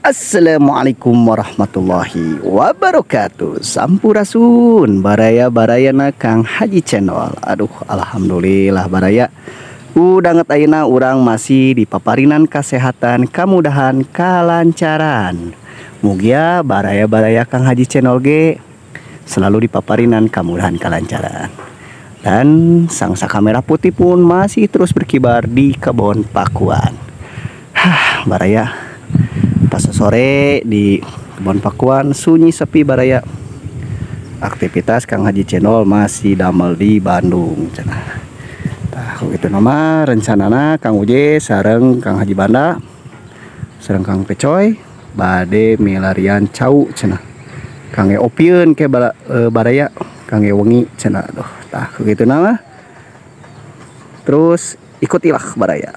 Assalamualaikum warahmatullahi wabarakatuh. Sampurasun baraya-barayana Kang Haji Channel. Aduh, alhamdulillah baraya. Udanget ayeuna urang masih di paparinan kesehatan, kemudahan, kalancaran. Mugia baraya-baraya Kang Haji Channel ge selalu di paparinan kemudahan kalancaran. Dan sang saka merah putih pun masih terus berkibar di kebun Pakuan. Hah, baraya. Pas sore di kebun Pakuan sunyi sepi baraya. Aktivitas Kang Haji Channel masih damel di Bandung cenah. Tah kitu nama rencanana Kang Uje sareng Kang Haji Banda sareng Kang Pecoy bade milarian cau cenah. Kang opieun ke baraya kang wengi cenah. Aduh, tah kitu nama. Terus ikutilah baraya.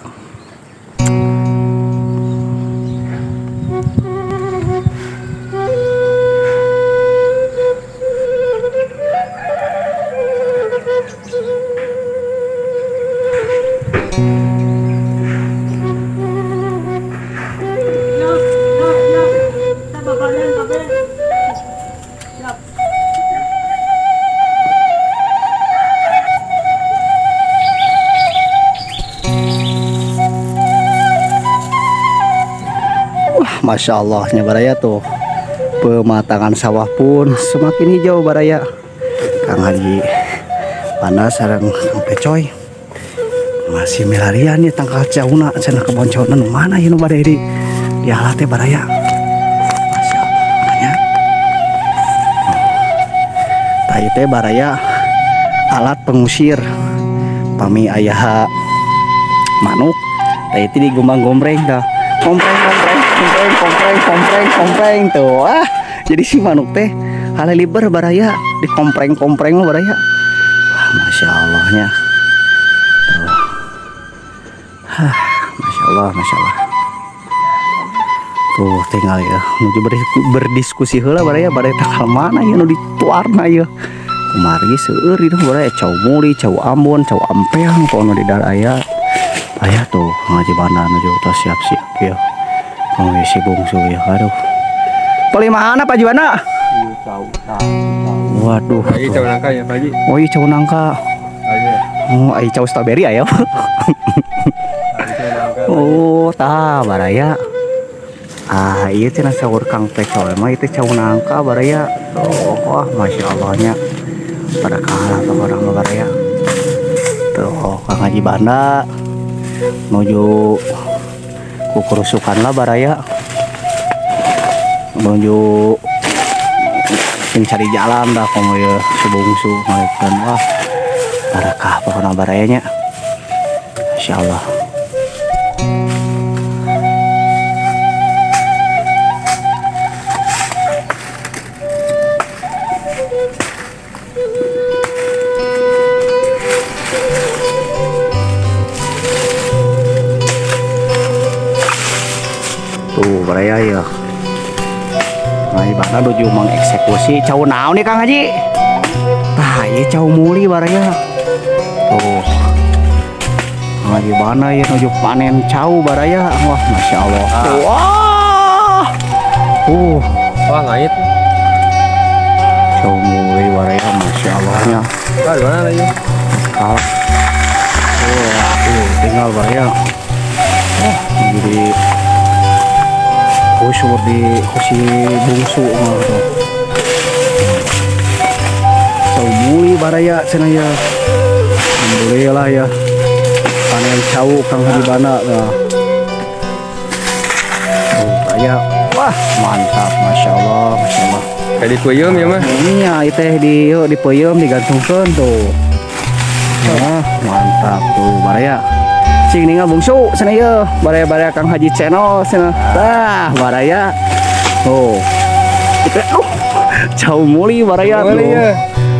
Masya Allahnya baraya tuh, pematangan sawah pun semakin hijau baraya. Kang Haji Banda sareng Kang Pecoy masih milarian nih tangkal cauna cenah kebon cauna nu mana ieu nu bade di dialah teh baraya. Masya Allah nya. Tah ieu teh baraya alat pengusir pami aya manuk tah ieu teh digumbang-gombreng tah. Kompreng kompreng kompreng kompreng kompreng kompreng tuh, ah jadi si manuk teh halaliber baraya di kompreng kompreng mah baraya. Wah, masya Allahnya tuh. Hah, masya Allah, masya Allah tuh tinggal ya menuju berdiskusi heula baraya, baraya tangkal mana ya nu dituarna ya kumargi seueur itu baraya, cau muli, cau Ambon, cau Ampeang kono di dar aya. Ayah tuh ngaji Banda nuju tos siap-siap ya. Oh si bungsu ya, aduh. Peli mana Pak Jiwana? Iya, cau. Waduh. Iya, cau nangka ya, Pak Haji. Oh iya, cau nangka. Iya. Oh, iya cau strawberry ayo. Oh, tah baraya. Ah, iya cenah saur Kang Pecoy mah itu cau nangka baraya. Tuh, wah masya Allahnya. Pada kalah tuh orang mah baraya. Tuh, Kang Haji Banda menuju kukurusukan lah baraya, menuju mencari jalan dah komo ya sebungsu ngalekan. Wah barakah pokoknya barayanya, masya Allah. Tuh baraya ya. Nah, ibana nuju mengeksekusi cau naon nih Kang Haji? Tah, ieu cau muli baraya. Tuh. Kang Haji Banda ya nuju panen cau baraya. Wah, masya Allah. Wah. Wah, ngait. Cau muli baraya, masya Allahnya. Wah, di mana ieu? Kalah. Tuh, tinggal baraya. Wah, jadi kusur di kusi bungsu tuh. Cau muli baraya cenah ya. Alhamdulillah ya. Panen cau Kang Haji Banda tuh. Tuh baraya. Wah, mantap, masya Allah, masya Allah. Kayak dipeuyeum ya mah. Iya, ieu teh di yeuh dipeuyeum digantungkeun tuh. Nah, mantap tuh baraya. Cing ningal bungsu cenah ieu, baraya-baraya Kang Haji Channel cenah. Tah, baraya. Tuh. Itu cau muli baraya tuh.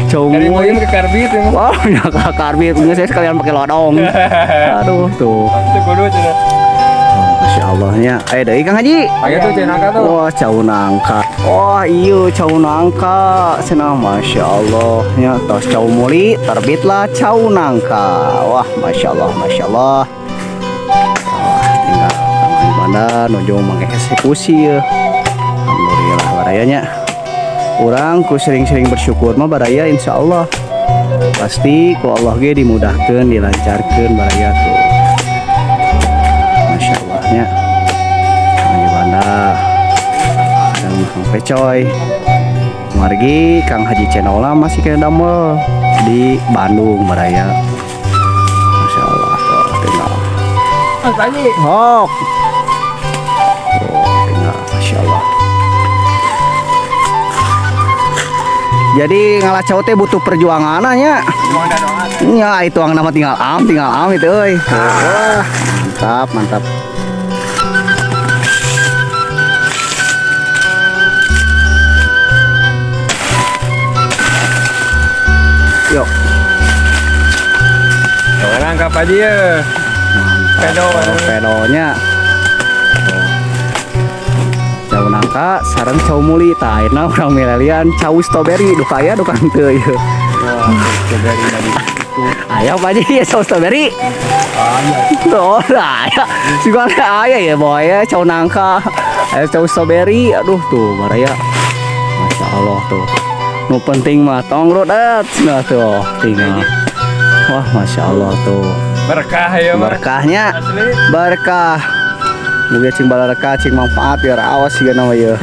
Cau muli ke karbit ya. Wah, ya ke karbit. Geus saya sekalian pakai lodong. Aduh, tuh. Itu kudu cenah. Masya Allahnya. Ayo deui Kang Haji. Ayo tuh cau nangka tuh. Wah, cau nangka. Wah, iya cau nangka cenah, masya Allahnya. Tos cau muli terbitlah cau nangka. Wah, masya Allah, masya Allah. Wah, tinggal Kang Haji Juanda nuju mengeksekusi ya. Alhamdulillah barayanya. Urang ku sering-sering bersyukur mah baraya insyaallah. Pasti ku Allah ge dimudahkeun, dilancarkeun baraya tuh. Masya Allah nya. Kang Juanda sareng Kang Pecoy. Margi Kang Haji Channel masih kena damel di Bandung baraya. Masya Allah tuh tinggal. Hok. Tuh tinggal Masya Allah. Jadi ngalacau teh butuh perjuangan nya. Nya itu ang nama tinggal am itu euy. Wah, mantap, mantap. Yuk. Nangkap aja ya. Mantap. Pedonya. Cau nangka sareng cau muli tah ayeuna urang milarian cau strawberry duka aya duka henteu ieu. Wah, strawberry tadi itu. Aya Pak Haji ya cau strawberry. Aya. Oh, aya. Siga aya ya boy ya cau nangka. Aya cau strawberry. Aduh tuh baraya. Masya Allah tuh. Nu penting mah tong rodet nah tuh tinggal. Wah, Masya Allah tuh. Berkah ya, berkahnya. Berkah. Muga cing balaraka cing manfaat biar awas siga nama ieu.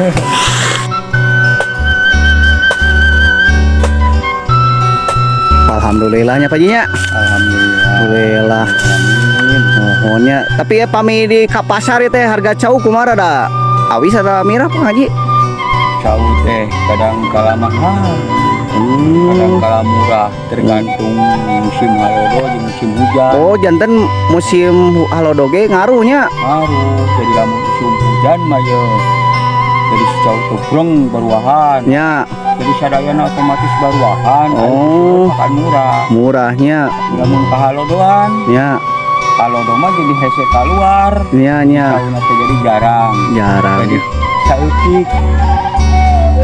Alhamdulillahnya Pak Haji nya. Alhamdulillah. Alhamdulillah. Nuhunnya. Tapi ya pami di ka pasar ieu teh harga cau kumaha rada awis atau mirah Pak Haji? Cau teh kadang kala mahal. Kadang kala murah tergantung musim halodo jeung musim hujan. Oh, janten musim halodo ge ngaruhnya. Ngaruh. Jadi lamun musim hujan mah ye jadi si cau teh breng baruahan. Nya. Jadi sadayana otomatis baruahan. Oh, kan murah. Murahnya. Lamun ka halodoan. Nya. Halodo mah jadi hese kaluar. Nya nya. Cauna teh jadi jarang. Jarang. Jadi saeutik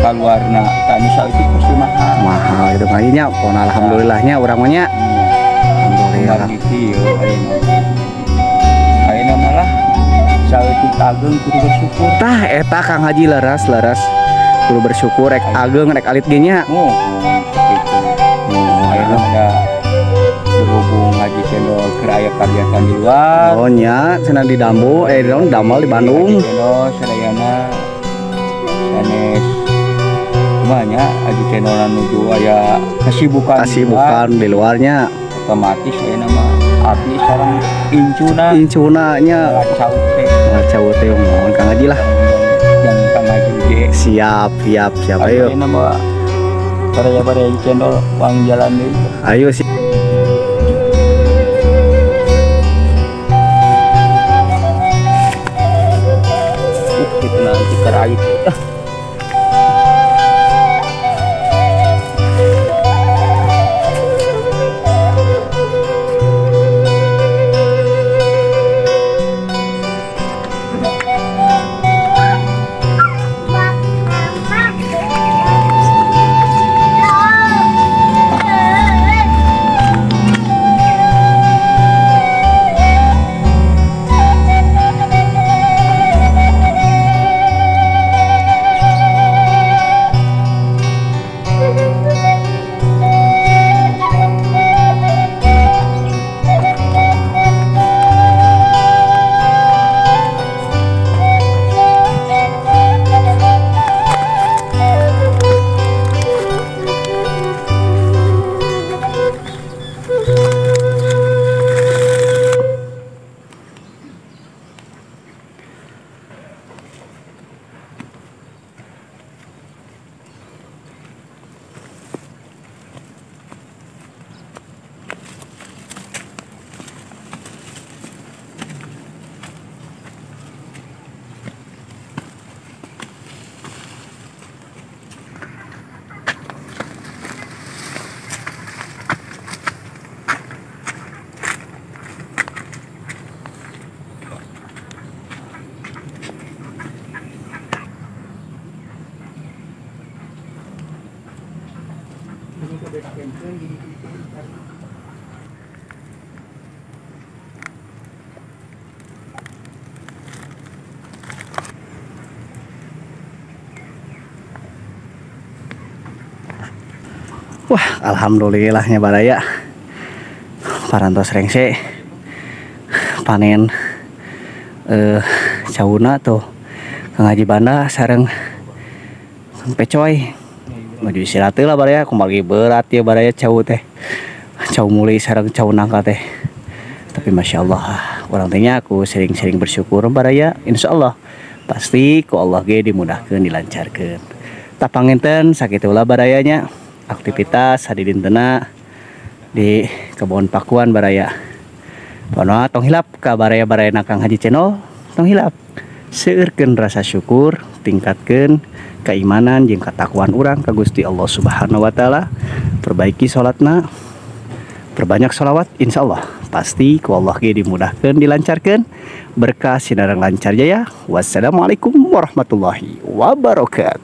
kaluarna kanu saeutik pasti mahal. Mahal itu kayaknya. Pon alhamdulillahnya urang mah nya. Alhamdulillah. Ayeuna. Ayeuna malah saeutik ageng kudu bersyukur. Tah eta Kang Haji leres leres. Kudu bersyukur rek ageng rek alit ge nya. Oh, kitu. Ayeuna ada berhubung Haji Channel keur aya kagiatan di luar. Oh nya, cenah di Dambu, di damel di Bandung. Haji Channel sadayana sanes kumaha Haji Channel nuju aya kesibukan kesibukan di luarnya. Otomatis ayeuna mah abdi sareng incuna. Incuna nya. Cau teh. Cau teh mohon Kang Haji lah. Yang Kang Haji ge. Siap, siap, siap. Ayo. Ayeuna mah baraya-baraya channel uang jalan deui. Ayo sih. Gitu nanti kerait. Wah, alhamdulillahnya baraya. Parantos rengse panen cauna tuh Kang Haji Banda sareng Kang Pecoy. Maju istirahat lah baraya, kumargi berat ya baraya cau teh. Cau muli sareng cau nangka teh. Tapi masya Allah, urang teh nya aku sering-sering bersyukur baraya, insya Allah pasti ku Allah ge dimudahkan, dilancarkan. Tah, panginten sakitu lah barayanya aktivitas sadidintena di kebun pakuan baraya. Pokona tong hilap ka baraya-baraya Kang Haji Channel, tong hilap seueurkeun rasa syukur, tingkatkeun keimanan jeung ketakwaan urang ka Gusti Allah Subhanahu wa taala, perbaiki salatna, perbanyak sholawat, insya Allah pasti ku Allah ge dimudahkan, dilancarkan, berkah sinareng lancar jaya. Wassalamualaikum warahmatullahi wabarakatuh.